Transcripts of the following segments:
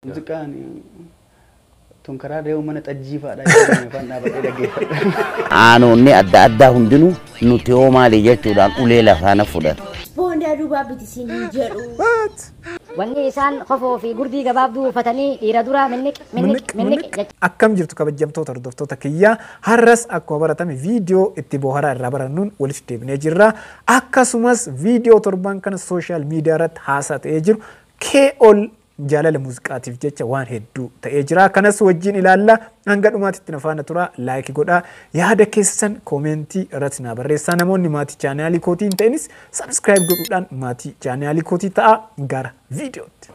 Muuziqaan tun karaa deemu mana xajjii fa'aadha jedhame afaan dhaabbatee dhaggeeffadha. Aanoonni adda addaa hundinuu nuti hoo maali jechuudhaan ulee lafaana fudhata. Boondaa duubaa bitisiin hin jedhu. Wanni isaan kofoo fi gurdii gabaabduu uffatanii dhiira duraa minniq minniq minniq jecha. Akkam jirtu kabajamtoota hordoftoota kiyyaa, har'as akkuma baratame viidiyoo itti bohaaraa irraa barannuun walitti deebinee jirra. Akkasumas viidiyoo torban kana sooshaal miidiyaa irratti haasaa ta'ee jiru KOL jaalala muuziqaatiif jecha waan hedduu ta'ee jira. Kanas wajjin ilaalla, hanga dhumaatitti na faana tura, like godhaa, yaada keessan koomentii irratti na barreessaa. Namoonni maatii chaanaalii kootii hin ta'inis subscribe godhuudhaan maatii chaanaalii kootii ta'a. Gara viidiyootti.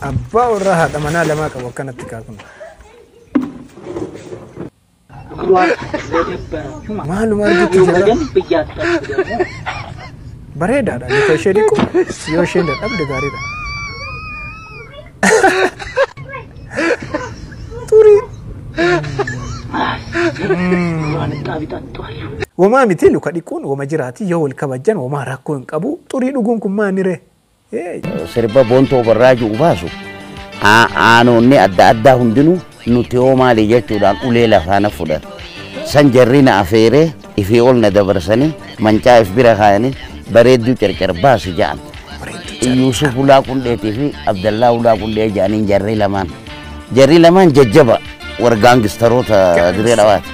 Abbaa warraa haadha manaa lamaa qabu akkanatti kaakun. Maaluma argitu jira? Bareedaadha. Luka ishee dhiqu yoo isheen dadhabde gaariidha. Xurii. Womaa miti, luka dhiquun woma jiraati, yoo wal kabajan womaa rakkoo hin qabu. Xurii dhuguun kun maani ree? Sirba boontoo barraa jiru baasu aanoonni adda addaa hundinuu nuti hoo maali jechuudhaan ulee lafaana fudhata. San jarri na afeeree ifii ol na dabarsanii mancaa if bira kaayanii bareedduu carcar baasu ja'an. Yuusuf Ulaa Qundheetii fi Abdallaa Ulaa Qundhee ja'aniin jarri lamaan. Jarri lamaan jajjaba warra gaangistaroota diree dhawaati.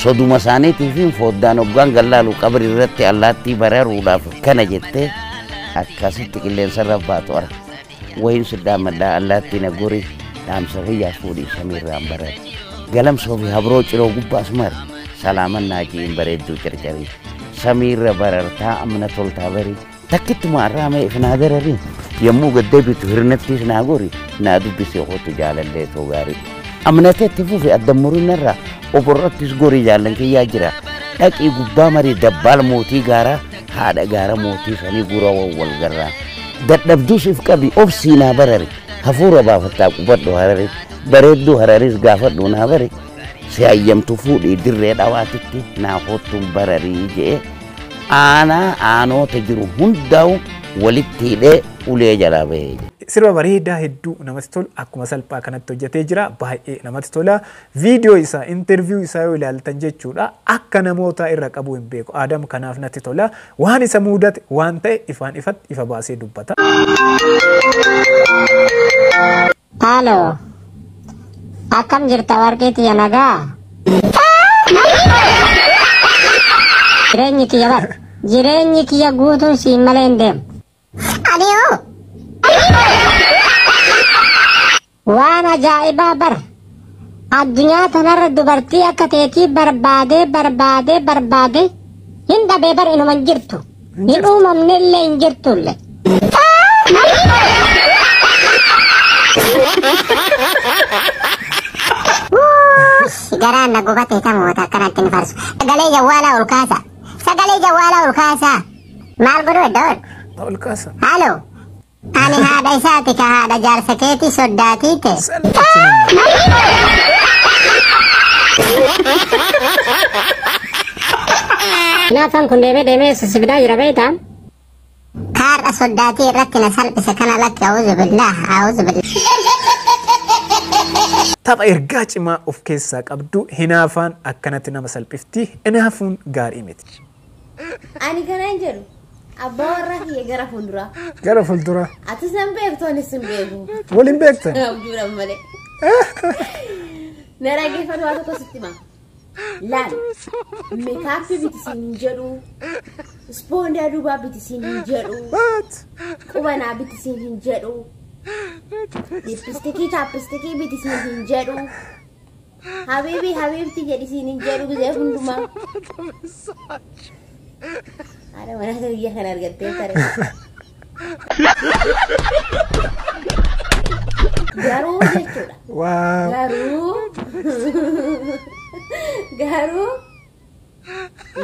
Soduma isaaniitii fi foddaan hoggaan gallaalu qabri irratti allaattii bararuudhaaf kana jettee akkasitti qilleensarra baatu arga. Wayin siddaa allaattii na gori dhaamsa kiyyaas fuudhii samiirraan barare. Galamsoo fi habroo ciroo gubbaas mari salaaman naajiin bareedduu carcarii. Samiirra barartaa amna toltaa barii. Takkittuma arraamee if naa dararii. Yommuu gaddeebitu hirnattiis naa gori naa dubbisee kootu jaalallee too gaarii. Amnateetti fufi adda murinarraa oborrattis gorii jaallan kiyyaa jira. Dhaqii gubbaa marii dabbaal mootii gaaraa haadha gaara mootii sanii gura wal garraa. Dadhabduus if qabi obsii naa barari. Hafuura baafattaa qubadhu harari. Bareedduu hararis gaafadhu naa bari. Si hayyamtu fuudhii dirree dhawaatitti naa kottuun bararii je'ee aanaa aanoota jiru hundaa'u walitti hidhee ulee jalaa bahee jira. Sirba bareedaa hedduu namatti tolu akkuma salphaa kanatti hojjetee jira. Baay'ee namatti tola. Viidiyoo isaa, interviyuu isaa yoo ilaaltan jechuudha, akka namoota irra qabuu hin beeku. Adam kanaaf natti tola. Waan isa mudate waan ta'e ifaan ifatti ifa baasee dubbata. Halo. Akkam jirta warqii tiyya, nagaa? Jireenyi kiyya bar. Jireenyi kiyya guutuun siin malee hin deemu. Ani hoo? Waan ajaa'ibaa bar. Addunyaa tanarra dubartii akka teetii barbaadee barbaadee barbaadee hin dhabee bar, inuma hin jirtu. Hin uumamne illee hin jirtullee. Garaan na gubate tamoota akkanatti ni farsu. Sagalee jawwaalaa ol kaasa. Sagalee jawwaalaa ol kaasa. Maal godhu eddoon? Ol kaasa. Halo. Ani haadha isaati ka haadha jaarsa keetii soddaatii ta'e. Salphatti nama. Naafaan kun deemee deemee sisibdaa jira beektaa? Kaarra soddaatii irratti na salphise kana lakki, a'uuzu billaah, a'uuzu billaah. Tapha ergaa cimaa of keessaa qabdu, hinaafaan akkanatti nama salphifti, hinaafuun gaarii miti. Ani kanaan jedhu abbaa warraa kiyya gara fuulduraa. Gara fuulduraa. Atis nan beektu, anis hin beeku. Waliin beektan. Abjuudhaan malee. Na dhaggeeffatu, waa tokko sitti hima. Laal, makeup bitisiin hin jedhu. Ispoondaa duubaa bitisiin hin jedhu. What? Qubanaa bitisiin hin jedhu. Lipstick chapstick bitisiin hin jedhu. Habiibii habiibti jedhisiin hin jedhu gizee hundumaa. Haadha manaa biyya kana argattee tare. Garuu jechuudha. Wow. Garuu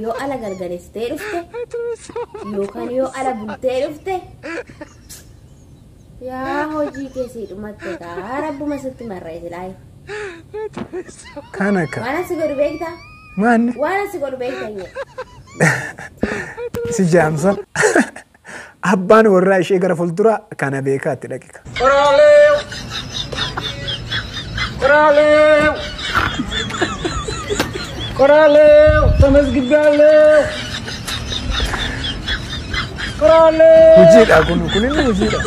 yoo ala galgaleessitee dhufte yookaan yoo ala bultee dhufte, yaa hojii keessii dhumatte kaa, rabbuma sitti marreessi laayi. Kana ka. Waan asi godhu beektaa? Maanni? Waan asi godhu beektaa hin jedhu. Si jaamsa. Abbaan warraa ishee gara fuulduraa kana beekaatti dhaqiqa. Qoraalee! Qoraalee! Tamasgibbaalee! Qoraalee! Hojiidha kun kun inni hojiidha.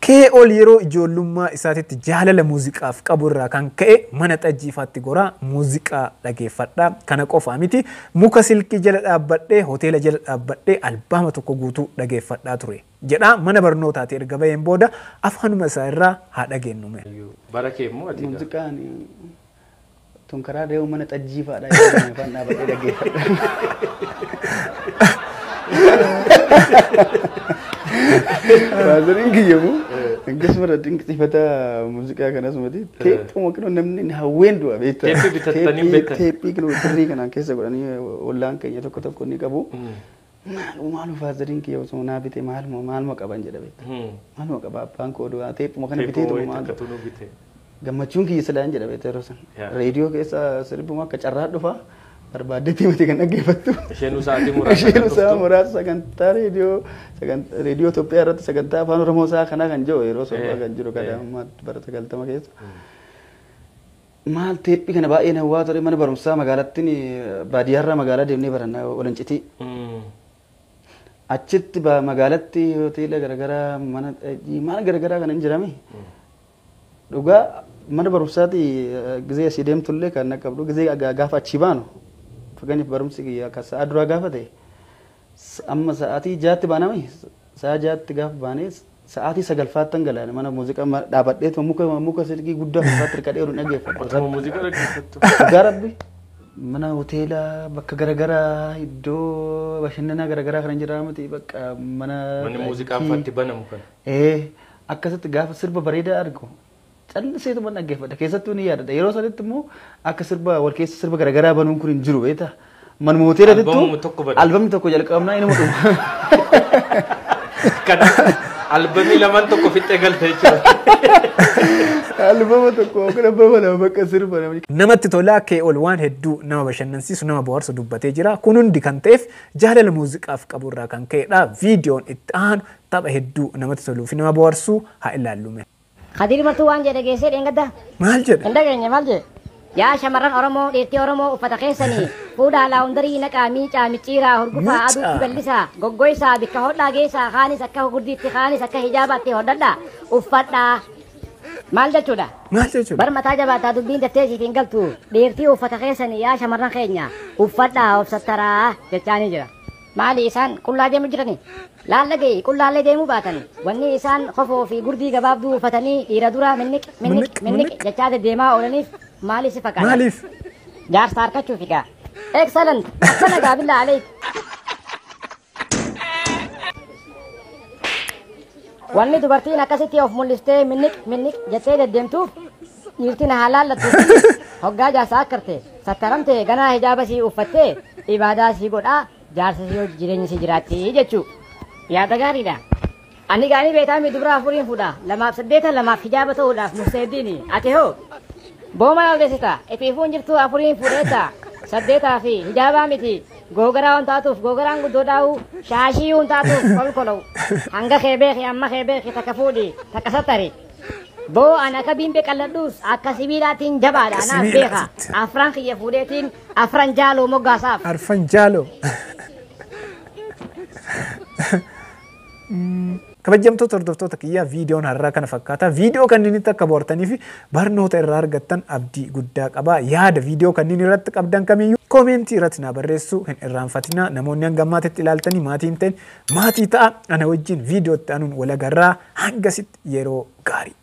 Kee ol yeroo ijoollummaa isaatitti jaalala muuziqaaf qabu irraa kan ka'e mana xajjiifaatti goraa muuziqaa dhageeffadha. Kana qofa miti, muka silkii jala dhaabbadhee, hoteela jala dhaabbadhee albaama tokko guutuu dhageeffadhaa ture jedha. Mana barnootaati erga baheen booda afaanuma isaa irraa haa dhageenyu. Bara kee immoo ati Muuziqaan tun karaa deemu mana xajjii fa'aadha afaan dhaabbatee dhaggeeffadha. Faazariin kiyyamu akkasuma dinqisiifata muuziqaa kanas mati teephuma kinoo namni hawween du'a beektaa. Teephii bitattanii beektan. Teephii kinoo birrii kanaan keessa godhanii ollaan keenya tokko tokko ni qabu. Maaluma maaluma faazariin kiyya osoo naa bite maaluma maaluma qaban jedha beektaa. Maaluma qaba abbaan koo du'a teephuma kana biteetuma maal. Gammachuun kiyya silaan jedha beektaa yeroo sana. Reediyoo keessa sirbuma akka carraa dhufa barbaaddeetti miti kan dhaggeeffattu. Isheen sa'aatii muraasa. Isheen sa'a muraasa sagantaa reediyoo reediyoo Itoophiyaa irratti sagantaa afaan Oromoo sa'a kanaa kan jiru yeroo sorbaa kan jiru kan ammaa bara 90 keessa. Maal teephii kana baay'ee hawwaa ture. Mana barumsaa magaalattiin baadiyyaarraa magaalaa deemnee barannaa Olancitii. Achitti magaalatti hoteela garaagaraa mana maal garaagaraa kan hin jirame. Dhugaa mana barumsaati gizee asii deemtullee kan qabdu gizee gaafa achi baanu, fakkeenyaaf barumsi kiyya akka sa'a duraa gaafa ta'e, amma sa'aatii 6tti baaname, sa'a 6tti gaafa baanee sa'aatii 9ffaattan galaan mana muuziqaa dhaabadheetu muka silkii guddaa faatti hirkadhee oduun dhaggeeffadha. Muuziqaa dhaggeeffattu. Dhugaa rabbi mana hoteelaa bakka garaagaraa iddoo bashannanaa garaagaraa kan jira miti bakka mana. Manni muuziqaa faatti banamu kana. Ee, akkasitti gaafa sirba bareedaa argu calliseetuma dhaggeeffadha. Keessattuu ni yaadadha. Yeroo sanitti immoo akka sirba wal keessa sirba garaagaraa banuun kun hin jiru beektaa. Manuma hoteelatittu albamni tokko jalqabnaa inuma dhuma. Kanaaf albamii lamaan tokko fixee galte jechuudha. Albama tokko yookiin albama lama bakka sirba namni. Namatti tolaa. Kee ol waan hedduu nama bashannansiisu, nama bohaarsu dubbatee jira. Kun hundi kan ta'eef jaalala muuziqaaf qabu irraa kan ka'edha. Viidiyoon itti aanu tapha hedduu namatti toluu fi nama bohaarsu haa ilaallume. Khadiir Martuu waan jedhe geessee dheengadda. Maal jedhe? Hin dhageenye, maal jedhe? Yaa shamarran Oromoo, dhiirtii Oromoo, uffata keessanii fuudhaa laawundarii naqaa, miicaa, micciiraa, hurgufaa, aduutti bal'isaa, goggoysaa, bikka hodhaa geessaa, kaanis akka gurdiitti, kaanis akka hijaabaatti hodhadhaa, uffadhaa. Maal jechuudha? Maal jechuudha? Bar mataa jabaataa dubbiin daftee siif hin galtu. Dhiirtii uffata keessanii yaa shamarran keenya uffadhaa of sattaraa jechaanii jira. Maali isaan qullaa deemu jirani? Laalla ga'e qullaallee deemuu baatan. Wanni isaan kofoo fi gurdii gabaabduu uffatanii dhiira dura minniq minniq minniq jechaa deddeemaa oolaniif maali si fakkaata? Maaliif? Jaarsa harkachuuf egaa. Excellent! Akkana gaa billaa aleek. Wanni dubartiin akkasitti of mul'istee minniq minniq jettee deddeemtuuf dhiirtiin haa laallattu. Hoggaa jaarsa akkarte sattaramte ganaa hijaaba sii uffattee ibaadaa sii godhaa jaarsa sii hojii jireenya sii jiraatti jechuu. Yaada gaariidha. Ani gaanii beekaa mi dubra afuriin fuudha. Lamaaf saddeeta lamaaf hijaaba ta'uudhaaf murteeddiini. Ati hoo? Booma yaaldeessita. Ifiifuun jirtu afuriin fuudheetta. Saddeetaa fi hijaabaa miti. Googaraa waan taatuuf googaraan guddoo dhaa'u shaashii waan taatuuf kolkolow. Hanga kee beeki, amma kee beeki, takka fuudhi takka sattari. Boo an akka biimbee qalladhuus akka sibiilaatiin jabaadha anaaf beeka. Afran kiyya fuudheetiin afran jaaloo moggaasaaf. Arfan jaaloo. Kabajamtoota hordoftoota kiyyaa, viidiyoon har'aa kana fakkaata. Viidiyoo kanneen akka bohaartanii fi barnoota irraa argattan abdii guddaa qaba. Yaada viidiyoo kanneen irratti qabdan kamiyyuu koomentii irratti naa barreessuu hin irraanfatinaa. Namoonni hanga ammaatitti ilaaltanii maatii hin ta'in maatii ta'a. Ana wajjin viidiyoo itti aanuun wal agarraa, hangasitti yeroo gaarii.